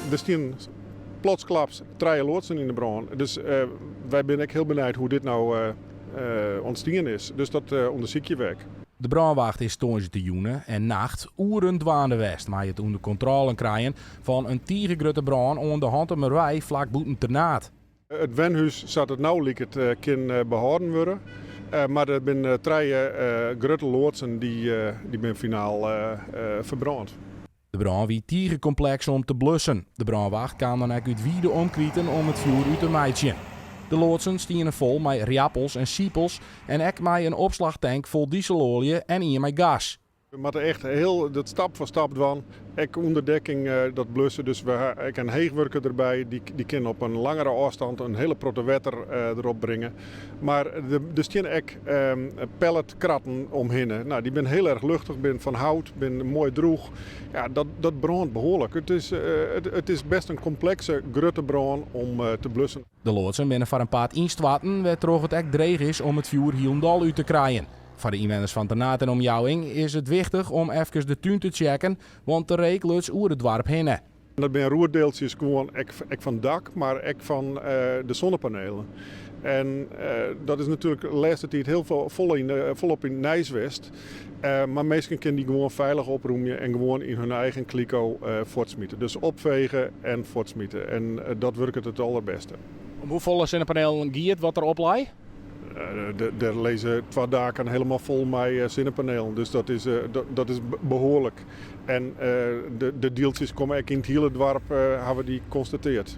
Der stienen plotsklaps trije loadsen yn de brân. Dus wy binne ek hiel benijd hoe't dit no ûntstien is. Dus dat ûndersykje we ek. De brânwacht is tongersdeitejûn en nacht oeren dwaande west mei it ûnder kontrôle krijen fan in tige grutte brân oan de Hantumerwei flak bûten Ternaard. It wenhûs sa't it no liket kin behâlden wurde, mar der binne trije grutte loadsen dy binne finaal ferbrând. De brân wie tige kompleks om te blussen. De brânwacht kaam dan ek út wide omkriten om it fjoer út te meitsjen. De loadsen stiene fol mei rjappels en sipels en ek mei in opslachtank fol diseloalje en ien mei gas. We moatte echt hiel dat stap foar stap dwaan. Ek ûnder dekking dat blussen. Dus we ha ek in heechwurker derby. Dy kin op in langere ôfstand in hiele protte wetter derop bringe. Mar der steane ek palletkratten omhinne. No, dy binne hiel erch luchtich, binne fan hout, binne moai drûch. Ja, dat brânt behoarlik. It is best in komplekse grutte brân om te blussen. De loadsen binne foar in part ynstoarten, wêrtroch it ek dreech is om it fjoer hielendal út te krijen. Foar de ynwenners fan Ternaard en omjouwing is it wichtich om efkes de tún te tsjekken, want de reek luts oer it doarp hinne. Dat binne roetdeeltsjes gewoan ek fan it dak, mar ek fan de sonnepanelen. En dat is natuerlik de lêste tiid hiel folle yn, folop yn it nijs west. Mar minsken kinne dy gewoan feilich oprûmje en gewoan yn hun eigen kliko fuortsmite. Dus opfege en fuortsmite. En dat wurket it alderbêste. Om hoefolle sinnepanelen giet wat der oplei? Der lizze twa daken helemaal fol mei sinnepanelen, dus dat is behoarlik. En de dieltsjes komme ek yn it hiele doarp, hawwe dy konstateard.